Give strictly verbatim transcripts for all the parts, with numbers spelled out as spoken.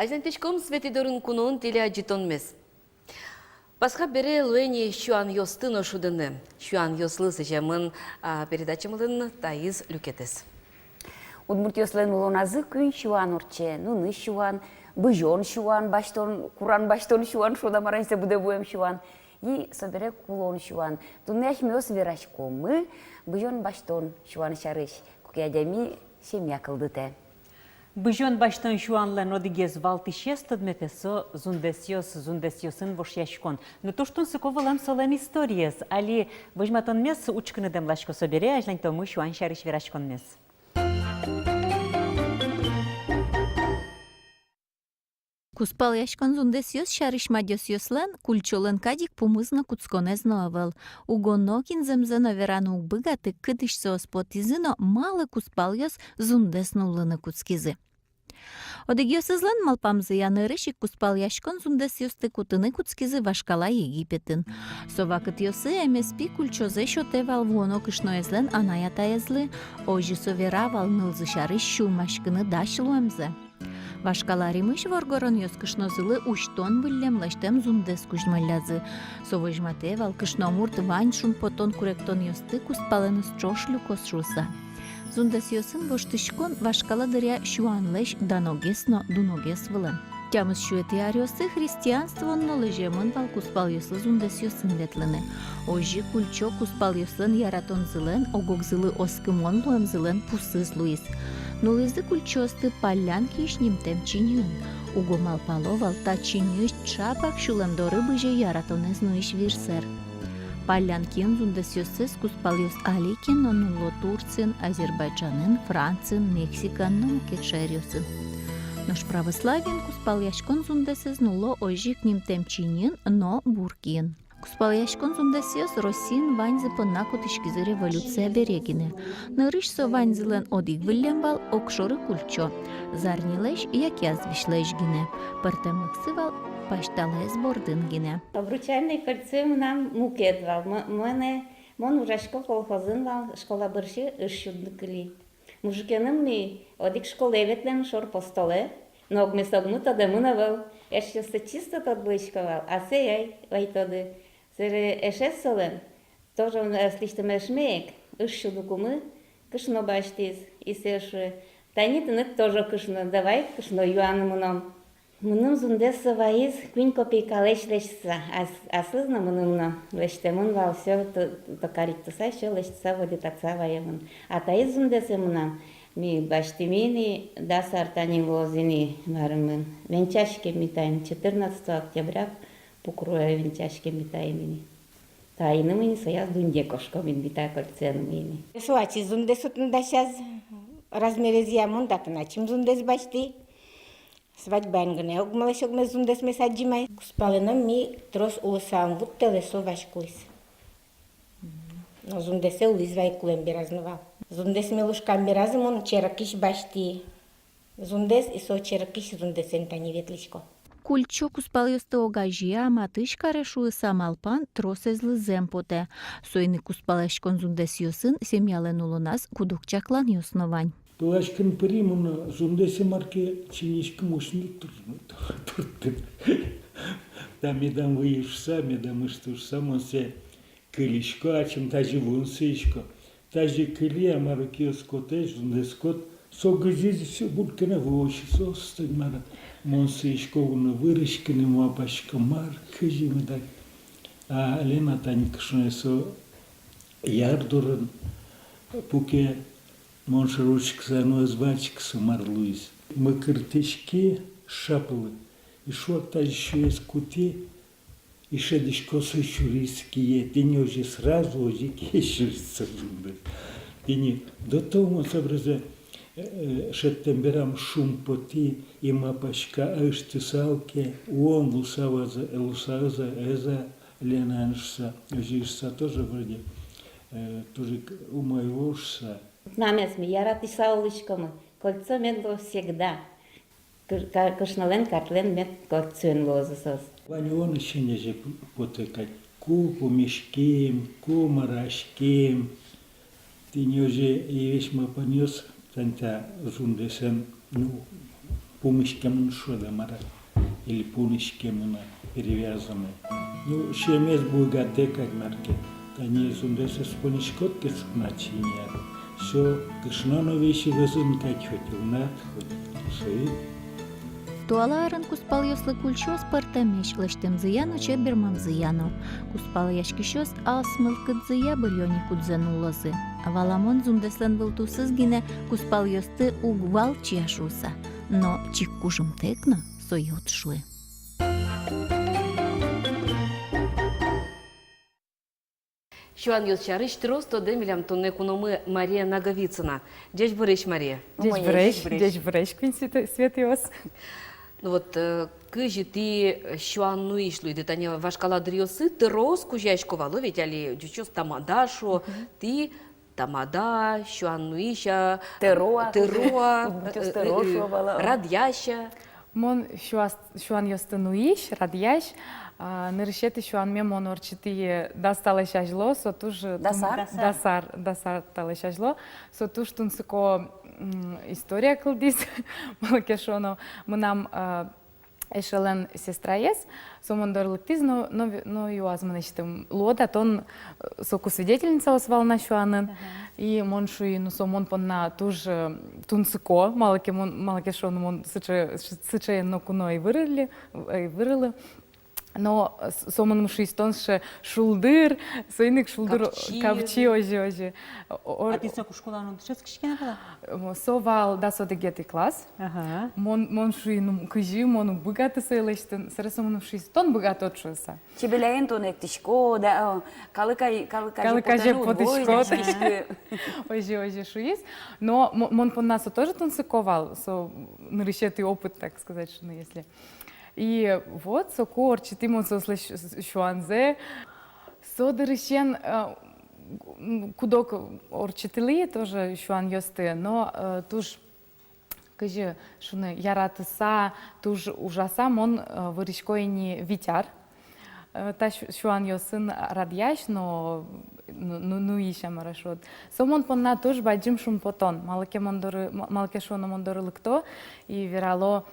Азьланьтӥськом «Светӥ дорын куноын» телеадӟытонмес. Пасха бере луэ ни сюанъёсты но шудыны. Сюанъёслы сӥземын, а, передачамылэн таиз люкетэз. Удмуртъёслэн улоназы куинь сюан ортче: нуны сюан, бызён сюан, басьтон, куран басьтон сюан, шуод-а, мар-а, со быдэ вуэм сюан. И собере кулон сюан. Туннэ асьмеос вераськомы бызён басьтон сюан сярысь, куке адями семья кылдытэ. Бызён басьтон сюанлэн одӥгез валтӥсез тодметэз — со зундэсъёс, зундэсъёсын вошъяськон. Но туж тунсыко вылэм солэн историез. Али возьматонмес учкыны дэмласько, собере азьланьтомы сюан сярысь вераськонмес. Кузпалъяськон зундэсъёс сярысь мадёсъёслэн, культчолэн кадь ик пумыз но, кутсконэз но ӧвӧл. Уго нокин зэмзэ но вераны уг быгаты, кытысь соос потӥзы но малы кузпалъёс зундэс нуллыны кутскизы. Одӥгъёсызлэн малпамзыя, нырысь ик кузпалъяськон зундэсъёсты кутыны кутскизы вашкала Египетын. Со вакытъёсы эмеспи культчозэ сётэ вал вуоно кышноезлэн анай-атаезлы, озьы со вера вал нылзы сярысь сюлмаськыны дась луэмзэ. Вашкала Римысь воргоронъёс кышнозылы усьтон выллем лэсьтэм зундэс кузьмаллязы. Со возьматэ вал, кышномурт вань шумпотон-куректонъёсты кузпалэныз ӵош люкоз шуыса. Зундэсъёсын воштӥськон вашкала дыръя сюанлэсь даногес но дуногес вылэм. Тямыс сюэтӥ аръёсы христианствоын но лэземын вал кузпалъёслы зундэсъёсын ветлыны. Озьы культчо кузпалъёслэн яратонзылэн, ог-огзылы оскымон луэмзылэн пусыз луиз. Нуллӥзы культчоосты паллян киысь нимтэм чиньыын. Уго малпало вал, та чиньыысь ӵапак сюлэм доры бызе яратонэз нуись вирсэр. Паллян киын зундэсъёссэс кузпалъёс али ке но нулло Турциын, Азербайджанын, Франциын, Мексикаын но мукет шаеръёсын. Нош православиын кузпалъяськон зундэсэз нулло озьы ик нимтэм чиньыын но бур киын. Кузпалъяськон зундэсъёс Россиын ваньзы понна кутӥськизы революция бере гинэ. Нырысь со ваньзылэн одӥг выллем вал, огшоры культчо, зарнилэсь яке азвесьлэсь гинэ. Пӧртэмлыксы вал пасьталаез бордын гинэ. Обручальное кольцо мынам мукет вал. М-, мынэ, мон ужасько колхозын вал, школа бӧрсьы ыж сюдыны кыли. Мужикеным ми одӥг школае ветлэм, шор постолэ, но огмес огмы тодэмын ӧвӧл. Эшъёссэ чисто тодылӥсько вал, а сое ай вай тоды. Сэре эшез солэн, тоже аслэсьтым эшме ик, ыж сюдыкумы кышно басьтӥз, и сое шуэ: «Тани тыныд тоже кышно, давай кышно юаны мыном». Мыным зундэс со вайиз куинь копейкалэсь лэсьтыса, ас-, аслыз но, мыным но лэсьтэмын вал, всё т-, токаритыса, всё лэсьтыса, выльытатыса ваемын. А таиз зундэсэ мынам, ми басьтӥмы ини, дас ар тани луоз ини, марымын, венчаськеммы таин, четырнадцатого октября Покрове венчаськеммы таин ини. Таин ини, сояз дунне кошком ини, та кольцоен ини. Со ачиз зундэс отын дасяз, размерезъя, мон татын ачим зундэс басьтӥ. Свадьбаын гинэ огмылэсь огмес зундэсмес адӟим ай. Кузпалэ но ми трос улысам вуттэлэ, со васькылӥз. Но зундэсэ улӥз вай кулэм бераз но вал. Зундэс ми лушкам беразы мон черкысь басьтӥ зундэс, и со черкысь зундэсэн тани ветлӥсько. Культчо кузпалъёсты огазея, матысь каре шуыса малпан тросэзлы зэм потэ. Соин ик кузпалъяськон зундэсъёсын семьялэн улоназ куд-ог чакланъёс но вань. Пыласькыны пыри мон, зундэсэ мар ке чиньыськыны, усьыны тур-, тур-, турттӥ. Та медам выйы шуса, медам ышты шуса, мон сое кылисько, ачим тазьы вуыны сыисько. Тазьы кыли, а мар ке оскотэсь, зундэс кот, со гызиз, со булкыны вуоз, со стань мар-а. Мон сыисько вуыны, вырыськыны малпасько, мар, кызьы меда. А Лена тани кышное со яр дурын пуке, мон шоры учкыса но ӧз вачкы, со мар луиз. Мыкыртӥськи шаплы, и шуак тазьы сюэз кутӥ, и шӧдӥсько, со сюриз кие, тӥни озьы сразу, озьы кие сюриз со зундэс. Тӥни до того мон со бере, э, э, шедьтэм берам шумпотӥ, и малпасько, а ыштысал ке, уон луса ваза, э, луса ӧз-а, ӧз-а, Лена, шуса, озьы шуса тоже вроде, э, тоже к-, умой луоз шуса. Мынамез ми яратыса улӥськомы, кольцо мед луоз всегда. Кы-, ка-, кышнолэн картлэн мед кольцоен луозы соос. Ваньён ещё неже п-, потэ кадь, ку пумиським, ку мыраським. Тӥни озьы и весь малпанъёс тани та зундэсэн, ну, Пумиськемын шуод-а, мар-а, или пумиськемын-а, перевязанный. Ну, сиемез быгатэ кадь мар ке. Тани зундэс ӧз понӥськод ке сукна чиньыяд, всё, кышно но весь вӧзын кадь, хоть ӧвнад, хоть сое. Туала арын кузпалъёслы кульчиос пӧртэмесь, лэсьтэмзыя но чебермемзыя но. Кузпалъяськисьёс ас мылкыдзыя быръё ни, кудзэ нуллозы. Валамон, зундэслэн вылтусыз гинэ кузпалъёсты уг валче шуыса. Но чик кужымтэк но сое уд шуы. Сюанъёс сярысь трос тодэ милям туннэ куномы Мария Наговицына. Ӟечбуресь, Мария. Ӟечбуресь, ӟечбуресь, куинь свет-, светъёс. Ну вот, э, кызьы тӥ, э, сюан нуись луиды? Тани вашкала дыръёсы тӧроос кузёясько вал, ведь али ӟучъёс тамада шуо, тӥ тамада, сюан нуись, а, тӧро-а, тӧро-а, кудӥз, э, тӧро, э, шуо вал-а, радъясь-а? Мон сюас-, сюанъёсты нуись, радъясь. А, нырысетӥ сюанме мон ортчытӥ дас талэсь азьло, со туж, э, тун-, дас ар? Дас ар, дас ар талэсь азьло. Со туж тунсыко, м, история кылдӥз. Малы ке шуоно, мынам, а, эшелэн сестраез, со мон доры лыктӥз, но, но, но юаз мынэсьтым: луод-а тон, э, соку свидетельницаос вал на сюанын. Ага. И мон шуи, ну, со мон понна туж, э, тунсыко, малы ке мон, малы ке шуоно, мон сыӵе, сыӵе ноку но ӧй вырылӥ, ӧй вырылӥ. Но с-, со мыным шуиз: тон сыӵе шулдыр, соин ик шулдыр, капчи, капчи, озьы, озьы. О-, о-, а тӥ соку школаын но дышетскиське на вал-а? М, со вал дас одӥгетӥ класс. Ага. Мон, мон шуи, ну, кызьы, мон уг быгаты сое лэсьтыны. Сэре со мыным шуиз: тон быгатод шуыса. Чебеляен тон эктӥськод, да, о, калык ай-, калык азе, калык азе потыны уд возь, потӥськод. Озьы, озьы шуиз. Но мо-, мон понна со тоже тунсыко вал, со нырысетӥ опыт, так сказать, шуыны, если. И вот, соку ортчытӥ мон соослэсь с-, сюанзэ. Со дырысен, э, м, куд-ог ортчытылӥ тоже сюанъёсты, но, э, туж, кызьы шуыны, яратыса, туж ужаса мон, э, вырисько ини вить ар. Э, та сю-, сюанъёсын радъясь но, ну, ну, нуись, а мар-а шуод. Со мон понна туж бадӟым шумпотон. Малы ке мон доры, м-, малы ке шуоно, мон доры лыкто и верало,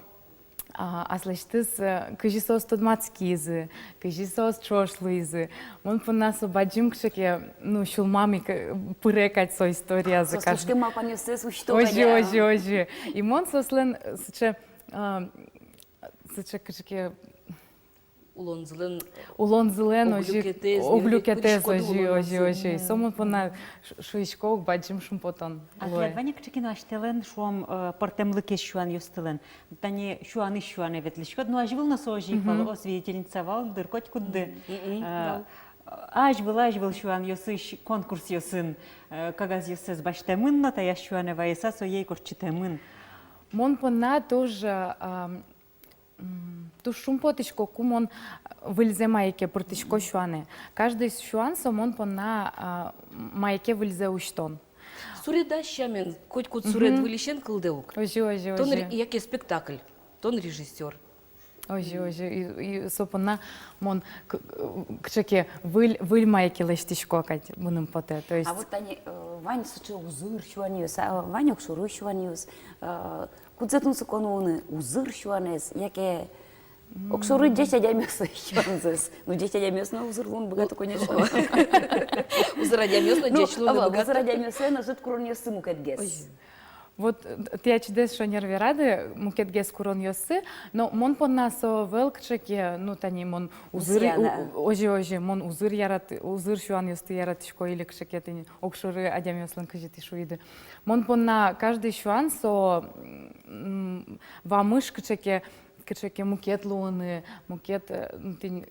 а, аслэсьтыз, э, кызьы соос тодматскизы, кызьы соос ӵош луизы. Мон понна со бадӟым кыӵе ке, ну, сюлмам ик, э, пыре кадь со историязы. Соос кыӵе ке малпанъёссэс усьто кадь. Озьы, озьы, озьы. И мон соослэн, э, сыӵе, э, сыӵе кыӵе ке улонзылэн, улонзылэн озьы, оглюкетэз, оглюкетэз, озьы, озьы, озьы. Со мон понна ш-, шуисько ук, бадӟым шумпотон. А тӥляд вань-а кыӵе ке но асьтэлэн, шуом, э, пӧртэмлыкез сюанъёстылэн? Тани сюанысь сюанэ ветлӥськод, но азьвыл но со озьы ик вал, о, свидетельница вал, дыр, котькудды. Мгм. Э, вал. Азьвыл, азьвыл сюанъёсысь конкурсъёсын, э, кагазъёссэс басьтэмын но, таяз сюанэ вайыса, сое ик ортчытэмын. Мон понна туж, ам, м, туж шумпотӥсько, ку мон выльзэ мае ке пыртӥсько сюанэ. Каждый сюан со мон понна, а, мае ке выльзэ усьтон. Суредась сямен, котькуд суред выльысен кылдэ ук. Озьы, озьы, озьы. Тон ре-, яке спектакль, тон режиссёр. Озьы, озьы. И, и со понна мон к-, к-, кыӵе ке выль, выль мае ке лэсьтӥсько кадь мыным потэ. То есть... А вот тани, э, вань сыӵе узыр сюанъёс, а, вань огшоры сюанъёс, э, кудзэ тунсыко нуыны: узыр сюанэз яке огшоры ӟеч адямиослэн сюанзэс. Ну, ӟеч адямиос но узыр луыны быгато, конечно. Узыр адямиос но ӟеч луыны быгато. Узыр адямиослэн ӧжыт куронъёссы мукетгес. Ой. Вот, э, тӥ ачидес шонер верады, мукетгес куронъёссы, но мон понна со ӧвӧл кыӵе ке, ну, тани мон узыр, у-, озьы, озьы, мон узыр ярат-, узыр сюанъёсты яратӥсько, или кыӵе ке тӥни огшоры адямиослэн, кызьы тӥ шуиды. Мон понна каждый сюан со, м, вамыш кыӵе ке, кыӵе ке мукет луыны, мукет, э, ну, тӥни,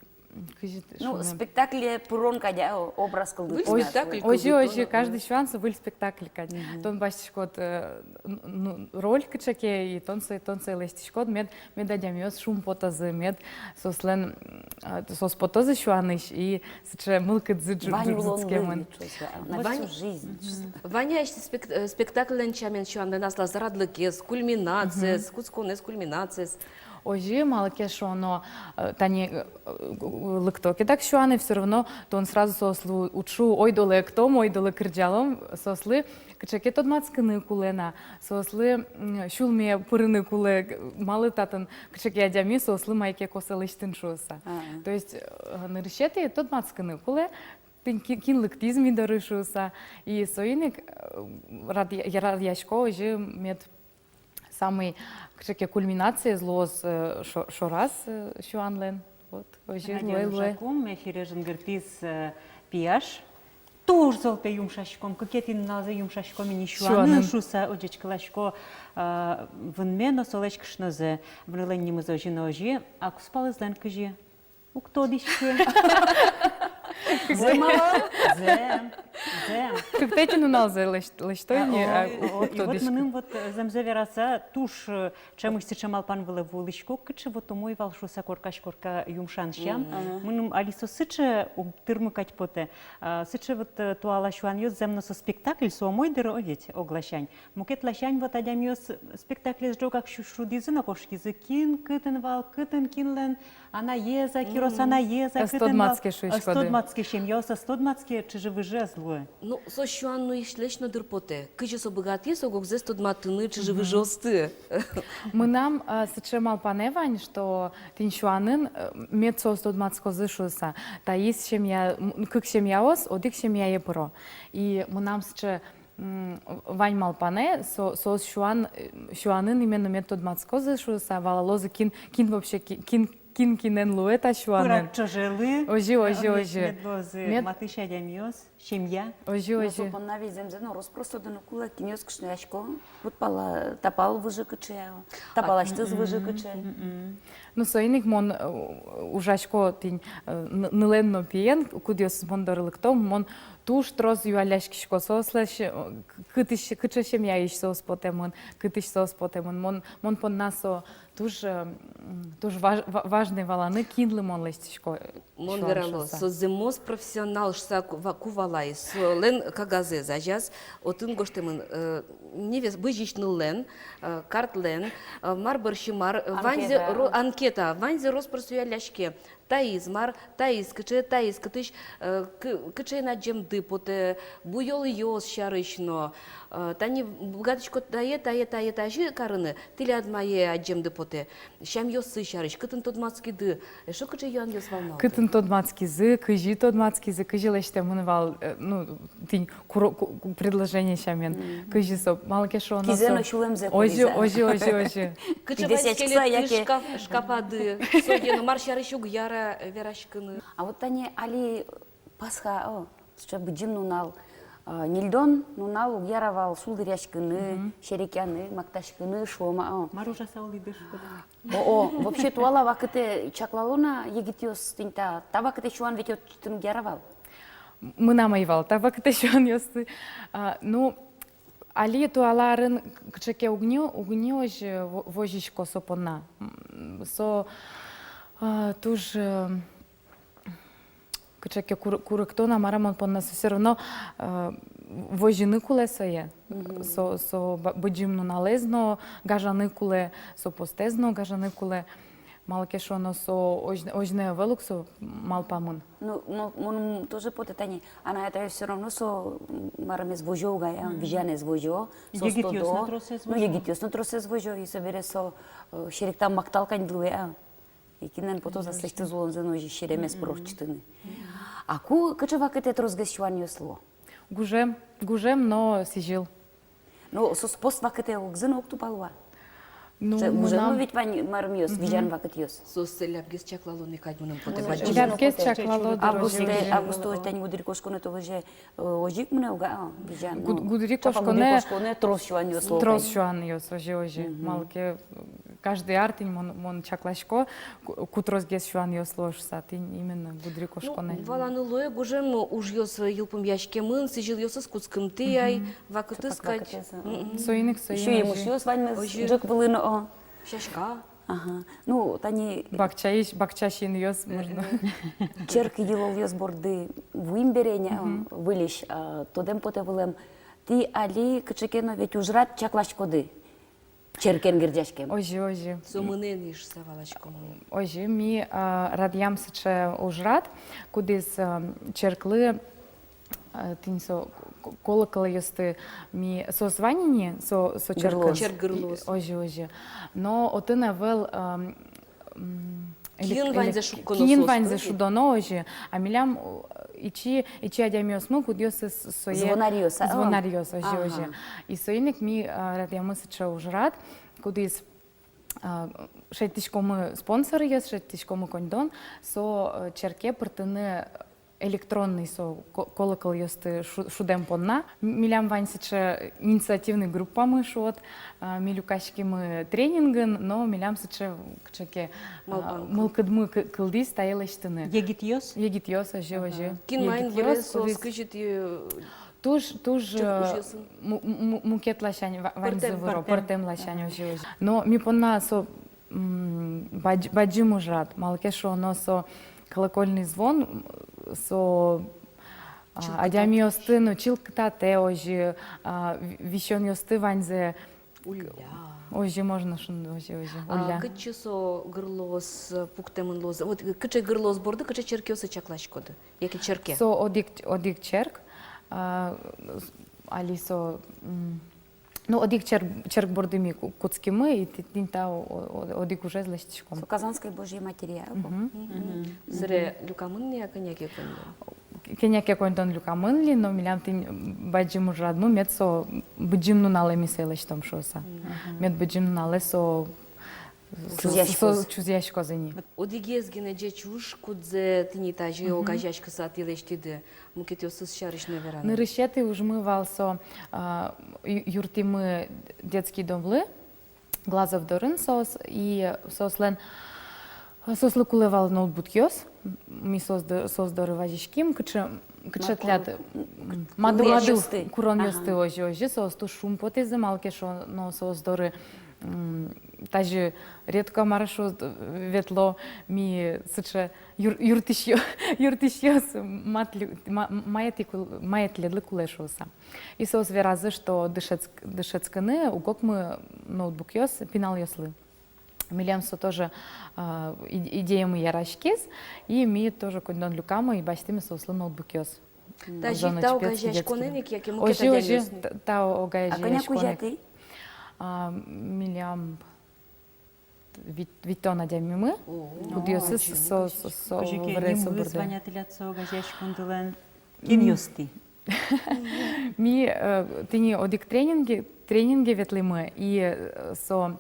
кызьы шуыны, спектакле пырон кадь, а, образ кылдытон. Выль спектакль кылдытон. Озьы, озьы, каждый сюан со выль спектакль кадь. Мгм. Тон басьтӥськод, э, н-, ну, роль кыӵе ке, и тон сое, тон сое лэсьтӥськод, мед, мед адямиос шумпотозы, мед соослэн, э, соос потозы сюанысь, и сыӵе мылкыдзы ӝу-, ӝу-, ӝутскемын. Вань улон выль ӵош, да, на всю жизнь. Мгм. Вань-а асьтэ спек-, э, спектакльлэн сямен сюанлэн аслаз радлыкез, кульминациез, кутсконэз, кульминациез? Озьы, малы ке шуоно, э, тани, э, лыкто ке дак сюаны, всё равно тон сразу соослы уд шу: ойдолэ эктом, ойдолэ кырӟалом, соослы кыӵе ке тодматскыны кулэ на, соослы, м, сюлме пырыны кулэ, малы татын кыӵе ке адями соослы мае ке косэ лэсьтыны шуыса. А-а. То есть, э, нырысетӥ тодматскыны кулэ, тӥни ки-, кин лыктӥз ми доры шуыса. И соин ик, э, радъя-, радъясько, озьы мед самый кыӵе ке кульминациез луоз, э, шо-, шораз, э, сюанлэн. Вот, озьы луэ, луэ. Радио ужакум эфире жингыртӥз, э, пияш. Туж зол, пе, юмшаськом, кыкетӥ нуналзэ юмшаськом ини сюанын шуыса, озьы ӟечкыласько, э, вынме но солэсь кышнозэ. Вынылэн нимыз озьы но озьы, а кузпалызлэн кызьы? Уг тодӥськы. Зэм-а вал? Зэм. Зэм. Кыкетӥ нуналзэ лэсь-, лэсьто ини, а, о, а, о, уг тодӥськы. И вот мыным вот, э, зэмзэ вераса, туж, э, ӵемысь сыӵе малпан вылэ вуылӥсько, кыӵе вот умой вал шуыса коркась корка юмшан сям. Мгм. Мыным али со сыӵе уг тырмы кадь потэ. А, сыӵе вот, э, туала сюанъёс, зэм но со спектакль, со умой дыр, о ведь, огласянь. Мукет ласянь вот адямиос спектаклез ӝогак шу-, шудӥзы но кошкизы, кин кытын вал, кытын кинлэн анаез-а, кирос анаез-а, кытын вал. Ӧз тодматске шуиськоды. Ӧз тодматске, семьяос ӧз тодматске, чыжы-выжы ӧз луы. Ну, со сюан нуисьлэсь но дыр потэ. Кызьы со быгатӥз ог-огзэс тодматыны, чыжы-выжыосты. Мынам, а, сыӵе малпанэ вань, что тӥни сюанын, э, мед соос тодматскозы шуыса. Таиз семья, м, кык семьяос одӥг семьяе пыро. И мынам сыӵе М, вань малпанэ, со-, соос сюан, э, сюанын именно мед тодматскозы шуыса, валалозы, кин, кин вообще, ки-, кин, кин кинэн луэ та сюанын. Пырак ӵожелы. Озьы, озьы, мед-, озьы. Мед луозы мед- матысь адямиос, семья. Озьы, озьы. Но со понна ведь зэмзэ но рос-прос тодыны кулэ, кинъёс кышноясько, куд пала, та пал выжы кыӵе, та паласьтыз выжы кыӵе. Ну, соин ик мон, э, ужасько тӥни, э, ны-, нылэн но пиен, кудъёсыз мон доры лыкто, мон туж трос юалляськисько соослэсь, э, к-, кытысь, кыӵе семьяысь соос потэмын, кытысь соос потэмын. Мон, мон понна со туж, э, м, туж важ-, ва-, важный валаны, кинлы мон лэсьтӥсько, э, сюан шуыса. Мон верало, со зэмос профессионал шуыса ку-, ва-, ку валай, солэн кагазэз азяз, отын гожтэмын, э, невес-, бызись ныллэн, э, картлэн, э, мар бӧрсьы мар, э, ваньзэ ро-, анкета, ваньзэ рос-прос юалляське. Таиз мар, таиз кыӵе, таиз кытысь, э, кы-, кыӵеен адӟемды потэ, буёлъёс сярысь но, э, тани быгатӥськод тае, тае, тае, тазьы карыны, тӥляд мае адӟемды потэ, сямъёссы сярысь, кытын тодматскиды, эшшо кыӵе юанъёс вал на отын? Кытын тодматскизы, кызьы тодматскизы, кызьы лэсьтэмын вал, э, ну, тӥни куро-, ку-, ку-, предложение сямен. Мгм. Кызьы со, малы ке шуоно со. Кизэ но сюлэмзэ кулӥзы. Озьы, озьы, озьы, озьы. Кыӵе васькелет тӥ шкаф-, шкапады, соин но мар сярысь уг яра, э, вераськыны. А вот тани али Пасха, о, сыӵе быдӟым нунал, э, ньыльдон нунал уг яра вал шулдыръяськыны, серекъяны, мактаськыны, шуом-а, о. Мар ужаса улӥды шуод-а? О, о, вообще туала вакытэ чаклало на егитъёс тӥни та, та вакытэ сюан ведь отчы яра вал. Мынам ӧй вал та вакытэ сюанъёсты. А, ну, али туала арын кыӵе ке уг ни, уг ни озьы во-, возисько со понна. М, со, а, туж, э, кыӵе ке кур-, курыктон-а, мар-а мон понна, со всё равно, э, возьыны кулэ сое. Мгм. Со, со ба-, быдӟым нуналэз но гажаны кулэ, со постэз но гажаны кулэ. Малы ке шуоно со озь-, озьы но ӧвӧл ук со малпамын. Ну, мо-, мон тоже потэ тани, анай-атайёс всё равно со, м, марымез возё ук ай, а, визянэз возё, соос тодо. Егитъёс но тросэз возё. Ну, егитъёс но тросэз возё, и собере со, э, серектэм мактал кадь луэ, а. И кинлэн потоз аслэсьтыз улонзэ но озьы серемес пыр ортчытыны. А ку кыӵе вакытэ тросгес сюанъёс луо? Гужем, гужем но сӥзьыл. Ну, соос пост вакытэ огзы но уг тупало-а? Ну, гужем но ведь вань марымъёс, визян вакытъёс. Соос лябгес чаклало ни кадь, мыным потэ. Лябгес чаклало, да, августэ, августэ тань гудырикошконэ тоже, э, озьы ик мынэ уга, а, визян, ну, гудырикошконэ, гудырикошконэ трос сюанъёс луо. Трос сюанъёс, озьы, озьы. Мгм. Малы ке каждый ар тӥни мон, мон чакласько, ку-, ку тросгес сюанъёс луо шуыса, тӥни именно гудырикошконэ. Ну, валаны луэ, гужем ужъёс йылпумъяськемын, сӥзьылъёсыз кутскымтэ ай, вакытыз кадь. Мгм. Соин ик, соин ик. Ещё емышъёс ваньмыз ӝӧк вылын, о. Сяська. Ага. Ну, тани бакчаысь, бакча синъёс можно. Черк йылолъёс борды вуим бере ини, выльысь, а, тодэм потэ вылэм. Тӥ али кыӵе ке но ведь ужрад чакласькоды. Черкен герӟаськем. Озьы, озьы. Со мынэ ни шуса валаськом. Озьы, ми, а, радъям сыӵе ужрад, кудӥз, а, черклы, а, тӥни со ко-, колоколъёсты ми, соос вань ини, со, со черк. Гырлоос. Черк гырлоос. Озьы, озьы. Но отын ӧвӧл, ам, м, элек-, кин ваньзэ элек-, шукконо, кин ваньзэ шудоно, озьы. А милям, о, ичи, ичи адямиосмы, кудъёсыз сое звонаръёс, а? Звонаръёс, озьы, озьы. Ага. И соин ик ми, а, радъямы сыӵе ужрад, кудӥз, а, шедьтӥськомы спонсоръёс, шедьтӥськомы коньдон, со, э, черке пыртыны электронный со ко-, колоколъёсты шу-, шудэм понна. М-, милям вань сыӵе инициативный группамы, шуод, а, ми люкаськимы тренингын, но милям сыӵе кыӵе ке, а, малпан кыл, мылкыдмы кы-, кылдӥз тае лэсьтыны. Егитъёс? Егитъёс, озьы, озьы. Ага. Кин маин выре, соос кызьы тӥ, э, туж, туж, э, ужъёсын? Му-, му-, мукет ласянь ва-, ваньзы выро, пӧртэм ласянь, озьы, озьы. Но ми понна со м, бадӟ-, бадӟым ужрад, малы ке шуоно со колокольный звон, м, со, а, адямиосты, ну, чылкытатэ, озьы, а, ви-, висёнъёсты ваньзэ. Улля. Озьы можно шуны, озьы, озьы, а, улля. Кытчы со гырлоос, э, пуктэмын луозы? Вот, э, кыӵе гырлоос борды, кыӵе черкъёсы чакласькоды? Яке черке? Со одӥг, одӥг черк, а, с-, али со, м, ну, одӥг черк, черк борды ми ку-, кутскимы, и тӥ-, тӥни та о-, о-, одӥг ужез лэсьтӥськом. Со Казанской Божьей Матери, а? Мгм. Мгм. Мгм. Сэре люкамын ни-а кӧня ке коньдон? Кӧня ке коньдон люкамын ни, но милям тӥни бадӟым ужрадмы, мед со Быдӟым нуналэ ми сое лэсьтом шуыса. Мгм. Мед Быдӟым нуналэ со Чузъяськоз. Со-, со-, чузъяськоз ини. Одӥгез гинэ ӟеч уж, кудзэ тӥни тазьы огазеяськыса тӥ лэсьтӥды, мукетъёсыз сярысь но вераны. Нырысетӥ ужмы вал со, а, ю-, юрттӥмы детский домлы, Глазов дорын соос, и соослэн, соослы кулэ вал ноутбукъёс, ми соос до-, соос доры вазиським, кыӵе, кыӵе тӥляд, м, мады-мады куронъёсты. Куронъёсты, ага. Озьы, озьы, соос туж шумпотӥзы, малы ке шуоно соос доры, м, тазьы редко, мар-а шуод, ветло ми сыӵе юр-, юрттӥсьё-, юрттӥсьёс, мат лю-, ма-, мае тӥ кул-, мае тӥледлы кулэ шуыса. И соос веразы, что дышетск-, дышетскыны уг окмы ноутбукъёс пиналъёслы. Милем со тоже, а, и-, идеямы яраськиз, и ми тоже коньдон люкамы и басьтӥмы соослы ноутбукъёс. Тазьы та огазеяськонэн ик яке мукет адямиосын? Озьы, озьы, та, та огазеяськонэн ик. А кӧня кузя тӥ? А, милям вить-, витьтон адямимы, кудъёсыз со, со, со, кызьы ке выре со нимыз бырдэ. Вань-а тӥляд со огазеяськондылэн? Кинъёс тӥ? Ми, э, тӥни одӥг тренинге, тренинге ветлӥмы, и, э, со,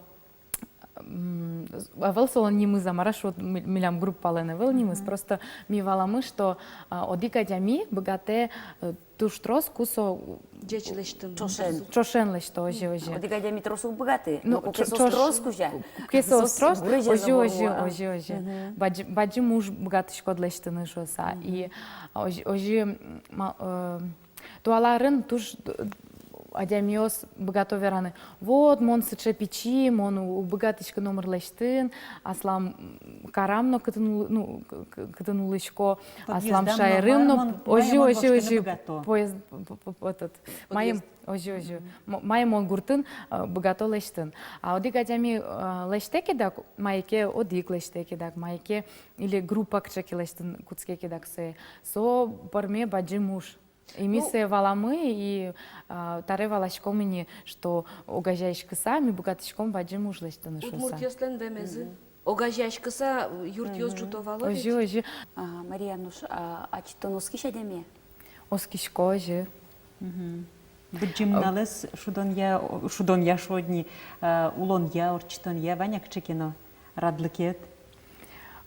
м, ӧвӧл солэн нимыз, а мар-а шуод, ми-, милям группалэн ӧвӧл нимыз, просто ми валамы, что, а, одӥг адями быгатэ, э, туж трос, ку со ӟеч лэсьтыны. Ӵошен. Ӵошен лэсьто, озьы, озьы. Одӥг адями трос уг быгаты, ну, но ку ке соос трос кузя, ку ке соос трос, озьы, озьы, озьы, озьы. Бадӟы-, бадӟым уж быгатӥськод лэсьтыны шуыса. И озьы, озьы, м, ма-, э, туала арын туж д-, адямиос быгато вераны: вот, мон сыӵе пичи, мон у-, уг быгатӥськы номыр лэсьтыны, аслам, м, карам но кытын ул-, ну, к-, к-, кытын улӥсько, аслам шаерым но, озьы, озьы, озьы, поезд, п-, п-, п-, этот, маем, озьы, озьы, м-, маем мон гуртын, э, быгато лэсьтыны. А одӥг адями, э, лэсьтэ ке дак, мае ке одӥг лэсьтэ ке дак, мае ке или группа кыӵе ке лэсьтыны кутске ке дак, сое, со пӧрме бадӟым уж. И ми сое валамы, и, а, табере валаськом ини, что огазеяськыса ми быгатӥськом бадӟым уж лэсьтыны шуыса. Удмуртъёслэн вемезы. Огазеяськыса юртъёс ӝуто вал ведь. Озьы, озьы. А, Мария, ну ш-, а, ачид тон оскись адями-а? Оскисько, озьы. Быдӟым нуналэз шудонъя, о, шудонъя шуод ни, а, улонъя, ортчытонъя вань-а кыӵе ке но радлыкед?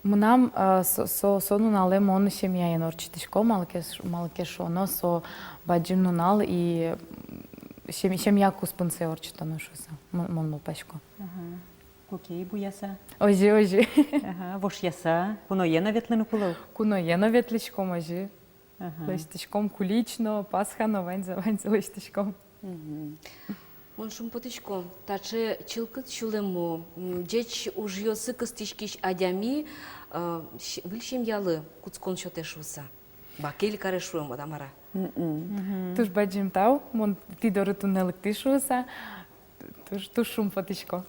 Мынам, э, со, со, со нуналэ мон семьяен ортчытӥсько, малы ке ш-, малы ке шуоно, со бадӟым нунал и, м, сем-, семья куспын сое ортчытоно шуыса, м-, мон малпасько. Ага. Куке буяса? Озьы, озьы. Ага. Вошъяса? Куное но ветлыны кулэ ук? Куное но ветлӥськом, озьы. Ага. Лэсьтӥськом кулич но, Пасха но, ваньзэ, ваньзэ лэсьтӥськом. Мгм. Мон шумпотӥсько, таӵе чылкыт сюлэмо, м, ӟеч ужъёсы кыстӥськись адями, э, с-, выль семьялы кутскон сётэ шуыса. Бакель каре шуэм, вот, а мар-а. Мгм. Туж бадӟым тау, мон тӥ доры туннэ лыктӥ шуыса. Туж, туж шумпотӥсько.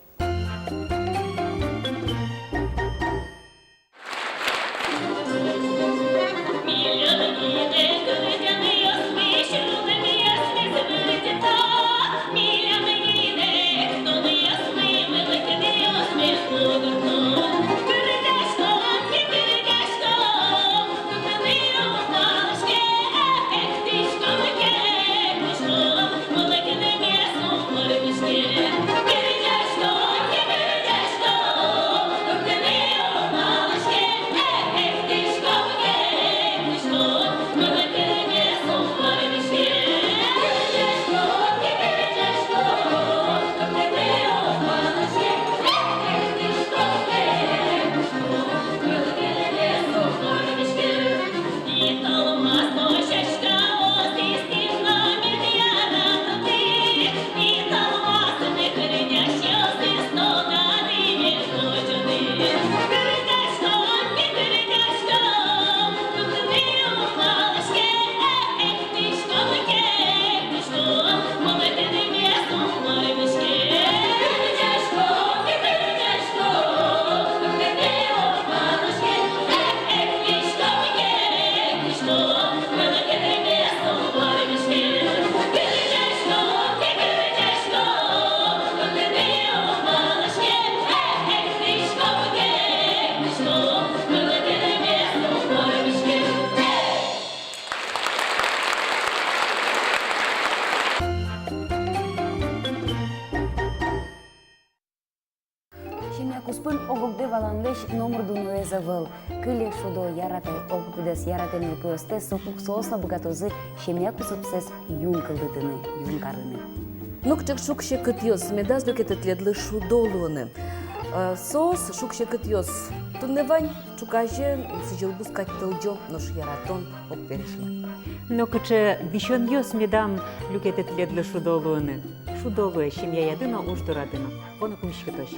Семья куспын ог-огдэ валанлэсь номыр дуноез ӧвӧл. Кыле, шудо, яратэ ог-огдэс, яратэ нылпиостэс, соку ик соос но быгатозы семья кусыпсэс юн кылдытыны, юн карыны. Нокыӵе ик шуг-секытъёс медаз люкетэ тӥледлы шудо луыны. Э, соос, шуг-секытъёс, туннэ вань, ӵуказе сӥзьыл бускать тылӟо, нош яратон ог пересьме. Нокыӵе висёнъёс медаз люкетэ тӥледлы шудо луыны. Шудо луэ семьяяды но, уж дорады но. Вуоно пумиськытозь.